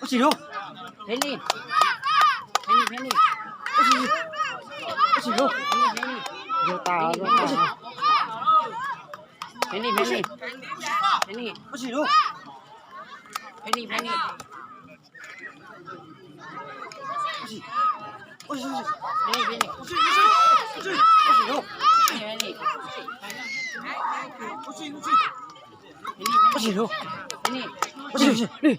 Ua tsis lug. Phev Nis. Phev Nis, Phev Nis. Ua tsis lug. Phev Nis, Phev Nis. Zoo tas, zoo tas. Phev Nis, Phev Nis. Phev Nis. Ua tsis lug. Phev Nis, Phev Nis. Phev Nis, Phev Nis. Phev Nis, Phev Nis. Phev Nis, Phev Nis. Phev Nis, Phev Nis.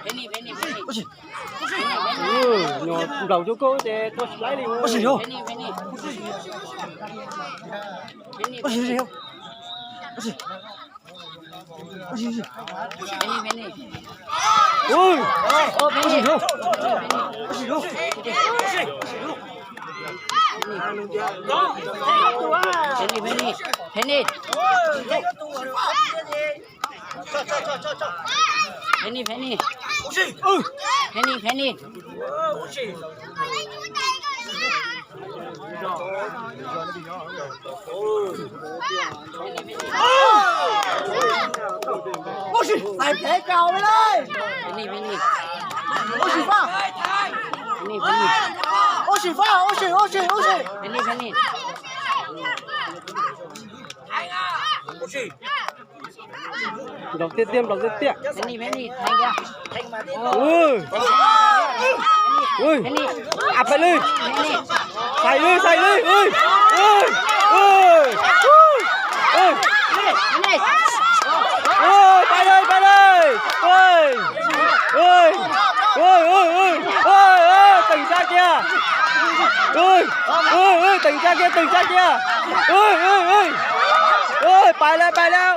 Phev Nis, Phev Nis. Nplaum cuag koj ces tua tsis laib li. Phev Nis, Phev Nis. Phev Nis, Phev Nis. Phev Nis, Phev Nis. Phev Nis, Phev Nis. Phev Nis, Phev Nis. Phev Nis. Phev Nis, Phev Nis. Phev Nis, Phev Nis. Ua si, txais phev kaus li. Phev Nis, Phev Nis. Ua si faj. Phev Nis, Phev Nis. Ua si faj, ua si, ua si, ua si. Phev Nis, Phev Nis. Nplaum tiaj tiaj, nplaum tiaj tiaj. Ui, ui, a, pais li. Xais li, xais li. Ui, ui, ui, ui. Ui, pais li, pais li. Ui, ui, ui, ui, ui, ui, teem tsab kiag. Ui, ui, ui, teem tsab kiag, teem tsab kiag. Ui, ui, ui. Ui, pais lawm, pais lawm.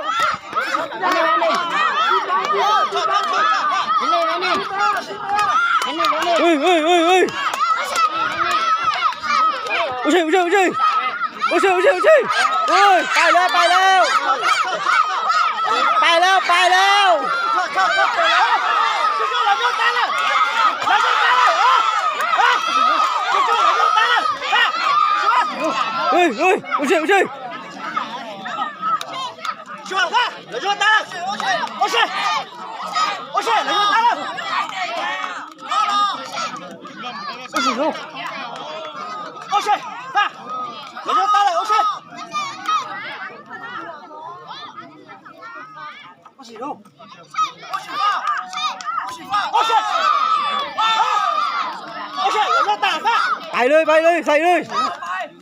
Ui, ui, ui, ui. Ua si, ua si, ua si. Ua si, ua si, ua si. Ui, pais lawm, pais lawm. Pais lawm, pais lawm. Ui, ui, ua si, ua si. Ua si, ua si, lawv yuav tag lawm. Ua si, ua si, lawv yuav tag lawm, ua si. Ua si, ua si, ua si, lawv yuav tag lawm. Pais li, pais li, xais li.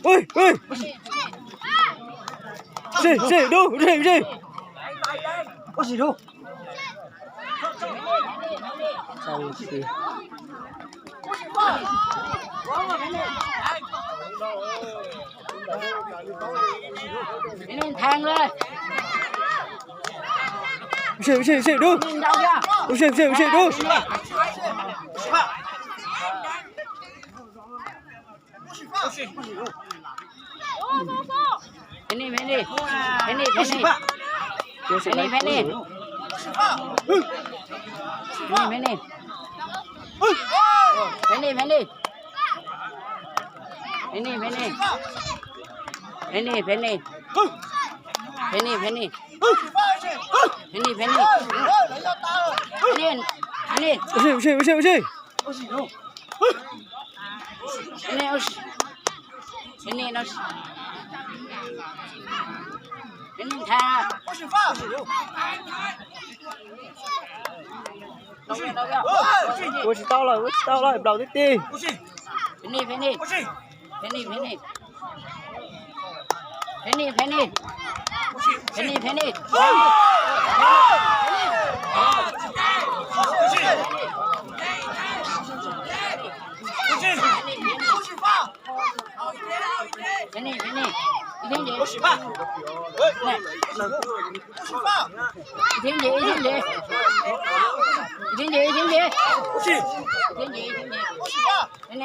Ui, ui. Ua si, ua si, dub, ua si, ua si. Ua si, dub. Ua si, ua si, ua si, dub. Ua si, ua si, ua si, dub. Phem ni, phem ni. Phem ni, phem ni. Phem ni, phem ni. Phem ni, phem ni. Phem ni, phem ni. Phem ni, phem ni. Phem ni, phem ni. Phem ni, phem ni. Phem ni, phem ni. Ua si, ua si, ua si, ua si. Phem ni, ua si. Phem ni, no. Phem ni, nthav. Ua tsis tau lawm, ua tsis tau lawm, nplaum tib tib. Phem ni, phem ni. Phem ni, phem ni. Phem ni, phem ni. Phem ni, phem ni. Phem ni, phem ni. Ib thiab nce. Ib thiab nce, ib thiab nce. Ib thiab nce, ib thiab nce. Ib thiab nce, ib thiab nce. Phem ni,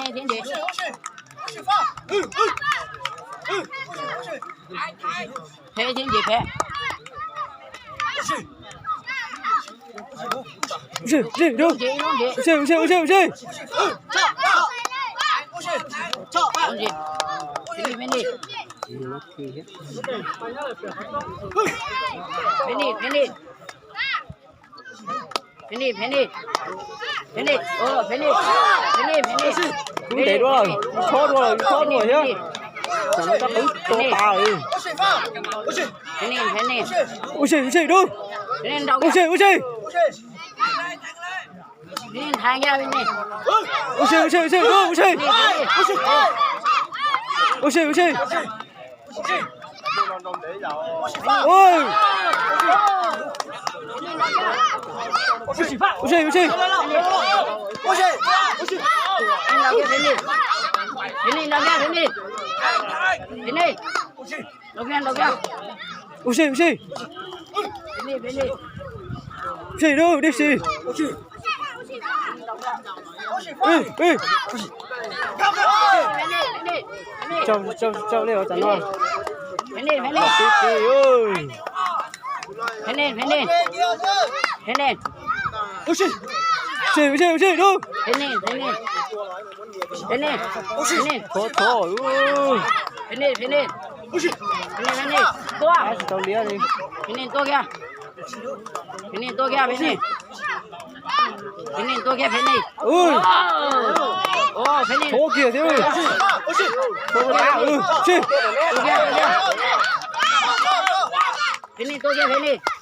ib thiab nce. Phem, ib thiab nce, phem. Ua si, ua si, ua si, ua si, ua si, ua si. Ua si. Phem ni, phem ni. Phem ni, phem ni. Phem ni, phem ni. Phem ni, phem ni. Phem ni, phem ni. Yus ntev dua lawm, yus chob dua lawm, yus chob dua thiab. Tam no koj qwv tua tas lawm. Phem ni, phem ni. Ua si, ua si, dub. Ua si, ua si. Ua si, ua si, ua si, dub, ua si. Ua si, ua si. Ua si, ua si. Phem ni, phem ni. Phem ni. Ua si, ua si. Phem ni, phem ni. Ua si, dub, dub si. Ua si, ua si. Phem ni, phem ni. Phem ni, phem ni. Phem ni, phem ni. Phem ni, phem ni. Phem ni. Ua si, ua si, ua si, dub. Phem ni, phem ni. Phem ni, phem ni. Thov, thov. Phem ni, phem ni. Phem ni, phem ni. Tua. Tsis tau liab li. Phem ni, tua kiag. Phem ni, tua kiag, phem ni. Phem ni, tua kiag, phem ni. Ua, phem ni. Thov kiag thiab. Thov kiag, ua si. Tua kiag, tua kiag. Phem ni, tua kiag, phem ni.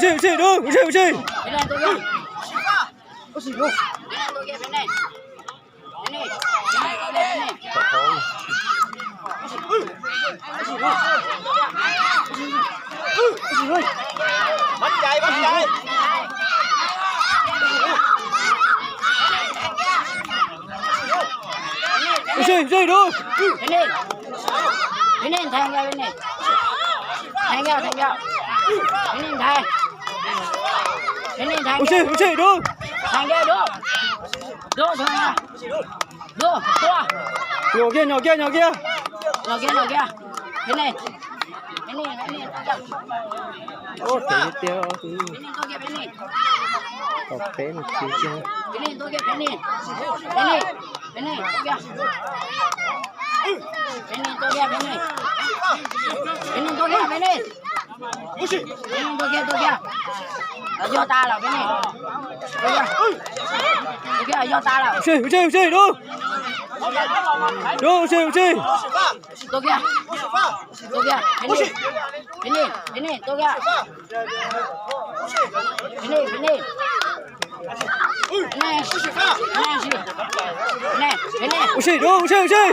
Ua si, ua si, dub, ua si, ua si. Ua si, ua si, dub. Peb nej, peb nej nthaij nkawd, peb nej nthaij nkawd, peb nej nthaij, peb nej nthaij nkawd, nthaij nkawd, dub, dub, dub, dub, tua, nyom kiag, nyom kiag, nyom kiag, nyom kiag, nyom kiag, peb nej, peb nej, peb nej tua kiag, peb nej, peb nej tua kiag, peb nej, peb nej, peb nej tua kiag, peb nej, peb nej tua kiag, peb nej, peb nej tua kiag, tua kiag, yog tas lawm peb nej, tua kiag, tua kiag, yog tas lawm. Ua si, ua si, ua si, dub, dub, ua si, ua si, tua kiag, tua kiag, peb nej, peb nej, peb nej tua kiag, peb nej, peb nej, peb nej, peb nej, peb nej, peb nej, ua si, dub, ua si, ua si.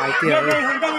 Hais tiag.